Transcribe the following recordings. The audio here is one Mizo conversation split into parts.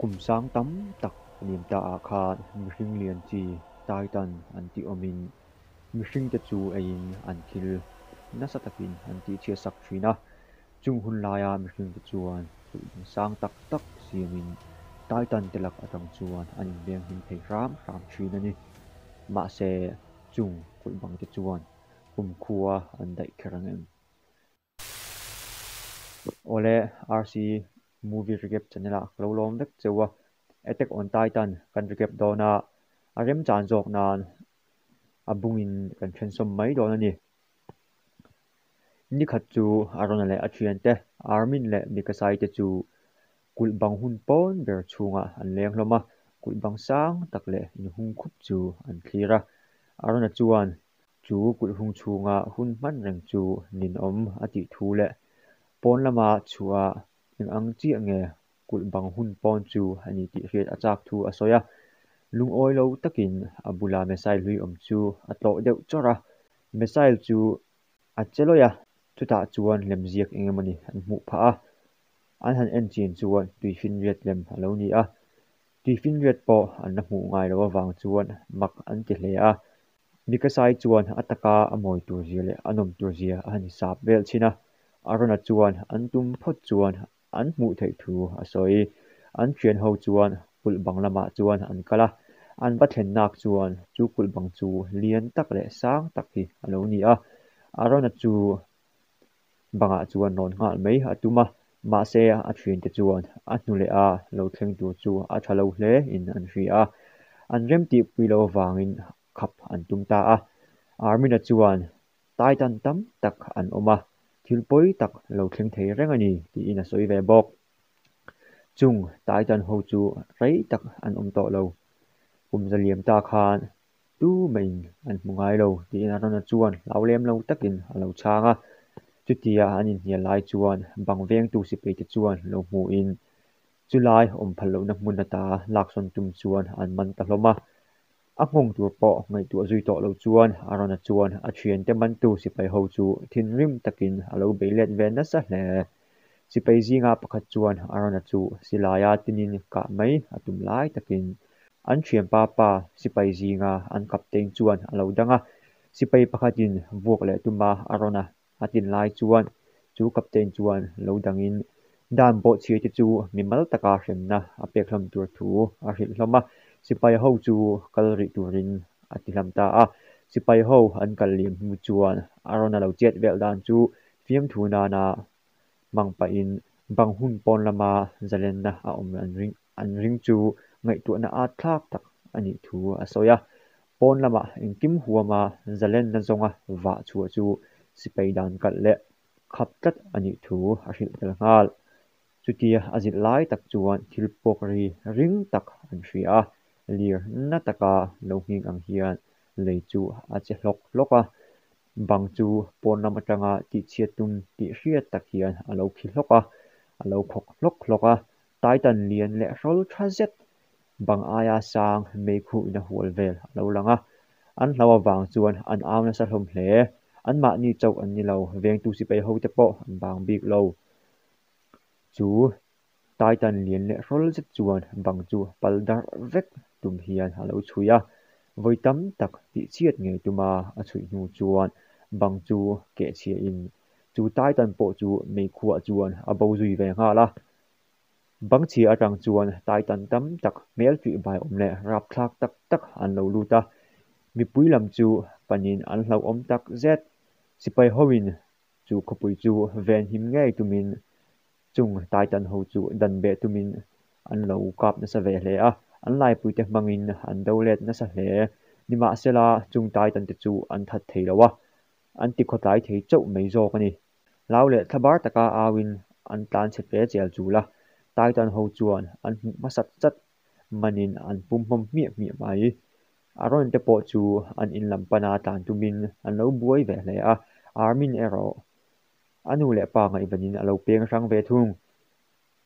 Kum sang tam tak liam ta ah khan mihring lian chi Titan an tih awmin mihringte chu eiin an thil nasa takin an tihchhiat sak thin a. Chung hun laia mihringte chuan kulh bang sang tak tak siamin Titan te lak atang chuan an inveng him thei hram hram thin a ni. Mahse, chung kulh bang te chuan kumkhua an daih kher ang em? Awle, RC Movie Recap channel ah ka lo lawm vek cheu a, Attack on Titan kan recap dawn a, a remchan zawk nan a bungin kan thensawm mai dawn a ni. Nikhat chu Arona leh a thiante Armin leh Mikasai te chu kulh bang hun pawn ber chhungah an leng hlawm a, kulh bang sang tak leh inhung khup chu an thlir a. Arona chuan chu kulh hung chhunga hun hman reng chu ninawm a tih thu leh pawn lama chhuah eng ang chiah nge kulh bang hun pawn chu a ni tih hriat a chak thu a sawi a. Lungawi lo takin a bula missile hlui awm chu a tlawh deuh chawrh a, missile chu a che lawih a, chutah chuan lemziak eng emawni an hmuh phah a, an han en chin chuan tuifinriat lem a lo ni a, tuifinriat pawh an la hmuh ngai loh avang chuan mak an ti hle a. Mikasai chuan a taka a mawi tur zia leh a nawm tur zia a han hisap vel chhin a, Arona chuan an tum phawt chuan an hmuh theih thu a sawi. An thian ho chuan kulh bang lamah chuan an kal a, an va thlen nak chuan chu kulh bang chu lian tak leh sang tak hi a lo ni a. Arona chu bangah chuan rawn nghal mai a tum a, mahse a thiante chuan a hnu leh a lo thleng tur chu a tha lo hle in an hria a, an remtihpui loh avangin khap an tum ta a. Armina chuan Titan tam tak an awm a, thil pawi tak lo thleng thei reng a ni tiin a sawi ve bawk. Chung Titan ho chu rei tak an awm tawh lo. Kum zaliam ta khan tu maiin an hmu ngai lo tiin Arona chuan hlau lem lo takin a lo chhang a. Chutia an inhnial lai chuan bang vengtu sipaite chuan lo hmuhin chulai awm phal lohna hmun ata laksawn tum chuan an man ta hlawm a. A nghawng tur pawh ngaihtuah zui tawh lo chuan Arona chuan a thiante mantu sipai ho chu thinrim takin a lo bei let ve nasa hle. Sipai zinga pakhat chuan Arona chu silaia tinin kah mai a tum lai takin an thianpa pa sipai zinga an captain chuan a lo dang a. Sipai pakhatin vuak leh tuma Arona a tin lai chuan chu captain chuan lo dangin dan bawhchhia te chu mimal taka hremna a pek hlawm tur thu a hrilh hlawm a, sipai ho chu kal rih turin a ti hlam ta a. Sipai ho an kal liam hnu chuan a rawn a lo chet vel dan chu fiamthu nana hmang pahin bang hun pawn lama zalenna a awm an ring chu ngaihtuahna at thlak tak a nih thu a sawi a. Pawn lamah engkim huama zalenna zawnga vah chhuah chu sipai dan kalh leh khap tlat a nih thu a hrilh tel nghal. Chutia a zilh lai tak chuan thil pawk ri ring tak an hria a, lir na taka lo nghing ang hian lei chu a che hlawk hlawk a, bang chu pawn lam atanga tihchhiat tum tih hriat tak hian a lo khi hlawk a, a lo khawk hlawk hlawk a, Titan lian leh hrawl tha zet bang aia sang meikhu in a hual vel a lo lang a, an hlau avang chuan an au nasa hlawm hle. Anmahni chauh an ni lo, vengtu sipai ho te pawh an bang bik lo. Chu Titan lian leh hrawl zet chuan bang chu pal darh vek tum hian a lo chhui a, vawi tam tak tihchhiat ngei tuma a chhuih hnu chuan bang chu kehchhiahin chu Titan pawh chu meikhuah chuan a bo zui ve nghal a. Bangchhia atang chuan Titan tam tak hmel tih bai awm leh rapthlak tak tak an lo lut a, mipui lam chu panin an hlauhawm tak zet. Sipai hoin chu khawpui chu venhim ngei tumin chung Titan ho chu dan beh tumin an lo kap nasa ve hle a, an laipuite hmangin an do let nasa hle. Nimahsela chung Titan te chu an that thei lo a, an tikhawtlai thei chauh mai zawk a ni. Hlau leh thlabar taka auin an tlan chhe hle chial chul a, Titan ho chuan an hmuh hmasat chat manin an pum hmawm hmiah hmiah mai. Aaron te pawh chu an in lam pana tlan tumin an lo buai ve hle a, Armin erawh a nu leh pa ngaihvanin a lo peng hrang ve thung.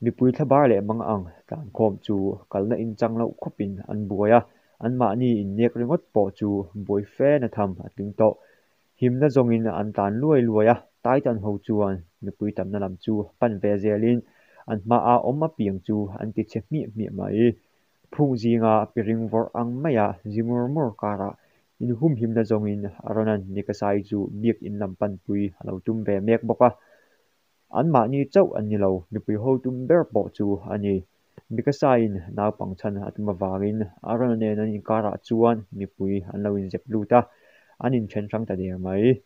Mipui thlabar leh mang ang tlankhawm chu kalna inchang loh khawpin an buai a, anmahni innek ringawt pawh chu buai fe na tham a tling tawh. Himna zawngin an tlan luai luai a, Titan ho chuan mipui tamna lam chu pan ve zelin An hmaa awm apiang chu an ti chhe hmiah hmiah mai. Phung zinga piring vawrh ang maia zi mur mur karah inhumhimna zawngin Aaron-a'n Mikasai chu biakin lam panpui a lo tum ve mek bawk a. Anmahni chauh an ni lo, mipui ho tum ber pawh chu a ni. Mikasaiin naupang chhan a tum avangin Aaron-a nen an inkarah chuan mipui an lo inzep lut a, an inthen hrang ta der mai.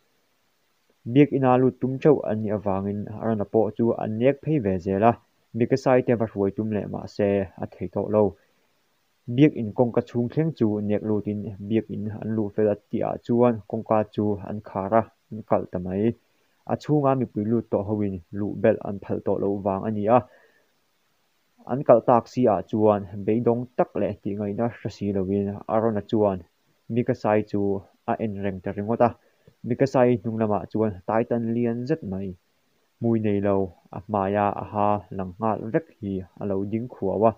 Biakina lut tum theuh an nih avangin Aaron-a pawh chu an nek phei ve zel a, Mikasai te va hruai tum leh mah se a thei tawh lo. Biakin kawngka chhung thleng chu nek lutin biakin an luh fel a tihah chuan kawngka chu an khar a, an kalh ta mai. A chhunga mipui lut tawh hoin luh belh an phal tawh loh vang a ni a. An kalh tak si ah chuan beidawng tak leh tihngaihna hre si loin Aaron-a chuan Mikasai chu a en reng ta ringawt a. Mikasai hnung lamah chuan Titan lian zet mai, hmui nei lo, a hmaia a ha lang nghal vek hi a lo ding khuau a.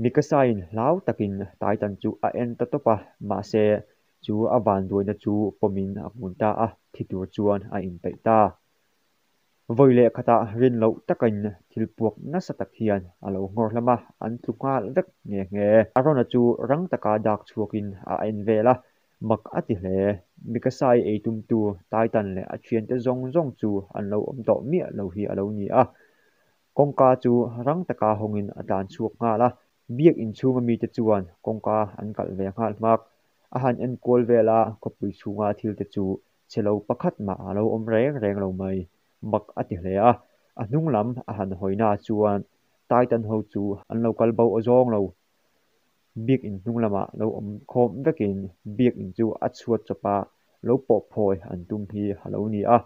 Mikasaiin hlau takin Titan chu a en ta tawp a, mahse chu a vanduaina chu pawmin a kun ta a, thi tur chuan a inpeih ta. Vawi leh khatah rin loh takin thil puak nasa tak hian a lo nghawr hlam a, an tlu nghal vek nghe nghe. Arona chu rang taka dak chhuakin a en vel a, mak a ti hle. Mikasai ei tumtu Titan leh a thiante zawng zawng chu an lo awm tawh miah lo hi a lo ni a. Kawngka chu rang taka hawngin a tlan chhuak nghal a, biak inchhunga mite chuan kawngka an kalh ve nghal hmak. A han en kual vel a, khawpui chhunga thilte chu chhe lo pakhat mah a lo awm reng reng lo mai, mak a ti hle a. A hnung lam a han hawina chuan Titan ho chu an lo kal bo awzawng lo. Biak in hnung lamah lo awm khawm vekin biak in chu a chhuat chawpa lo pawh phawi an tum hi a lo ni a.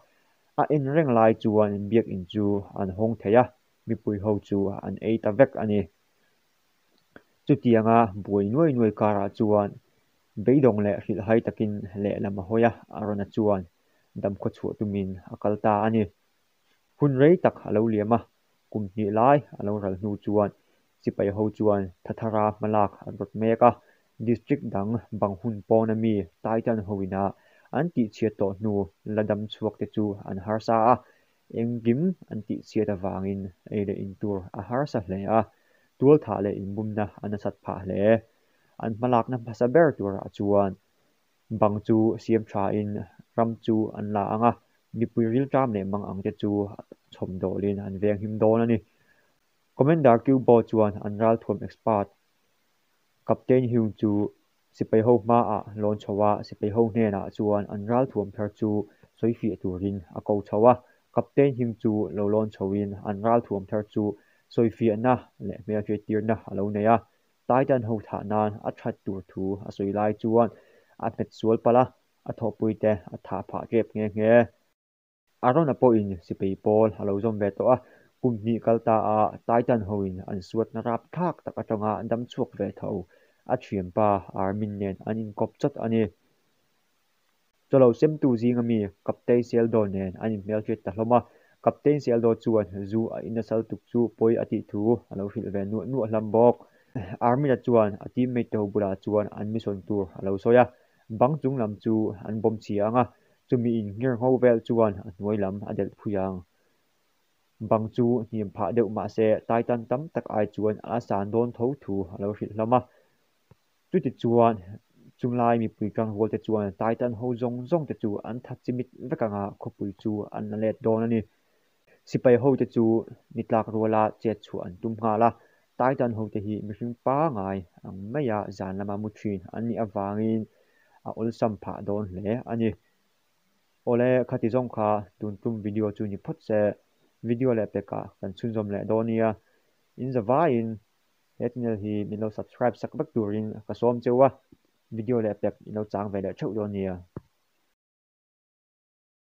A en reng lai chuan biak in chu an hawng thei a, mipui ho chu an ei ta vek a ni. Chutianga buai nuai nuai karah chuan beidawng leh hrilhhai takin lehlam a hawi a, Arona chuan damkhaw chhuah tumin a kal ta a ni. Hun rei tak a lo liam a, kum hnih lai a lo ral hnu chuan sipai ho chuan Thathara hmalak an rawt mek a, district dang bang hun pawna mi Titan ho ina an tihchhiat tawh hnu la dam chhuak te chu an harsa a, engkim an tihchhiat avangin ei leh in tur a harsa hle a, tualthah leh inbumna a nasat phah hle. An hmalakna hmasa ber turah chuan Bang chu siam thain ram chu an la ang a, mipui rilṭam leh mang ang te chu chhawm dawlin an veng him dawn a ni. Commander Cubo chuan an ralthuam expert Captain Hyung chu sipai ho hmaah lawn chho a, sipai ho hnenah chuan an ralthuam thar chu sawi fiah turin a ko chho a. Captain Hyung chu lo lawn chhoin an ralthuam thar chu sawi fiahna leh hmelhriattirna a lo nei a. Titan ho thah nan a that tur thu a sawi lai chuan a hmet sual palh a, a thawhpuite a thah phah tep nghe nghe. Arona pawhin sipai pawl a lo zawm ve tawh a, kum hnih kal ta a Titan hoin an suatna rapthlak tak atanga dam chhuak ve tho a thianpa Armin nen an inkawp chawt a ni. Chawlo semtu zinga mi Captain Seldo nen an inhmelhriat ta hlawm a, Captain Seldo chuan zu a in nasal tuk chu pawi a tih thu a lo hrilh ve nuah nuah hlam bawk. Armina chuan a teammate te ho bulah chuan an mission tur a lo sawi a, bang chung lam chu an bawm chhia ang a, chumi in nghirngho vel chuan a hnuai lam a delh phui ang. Bang chu hniam phah deuh mah se Titan tam tak ai chuan a san dawn tho thu a lo hrilh hlawm a. Chutichuan, chunglai mipui tlangrualte chuan Titan ho zawng zawng te chu an that chimit vek anga khawpui chu an la let dawn a ni. Sipai hote chu ni tlak ruala chet chhuah an tum nghal a, Titan hote hi mihring pangai ang maia zan lama mu thin an nih avangin a awlsam phah dawn hle a ni. Awle, khati zawng kha tun tum video chu ni phawt se, video leh pekah kan chhunzawm leh dawn nia. In zavaiin He channel hi min lo subscribe sak vek turin ka sawm cheu a, video leh pek in lo chang ve leh theuh dawn nia.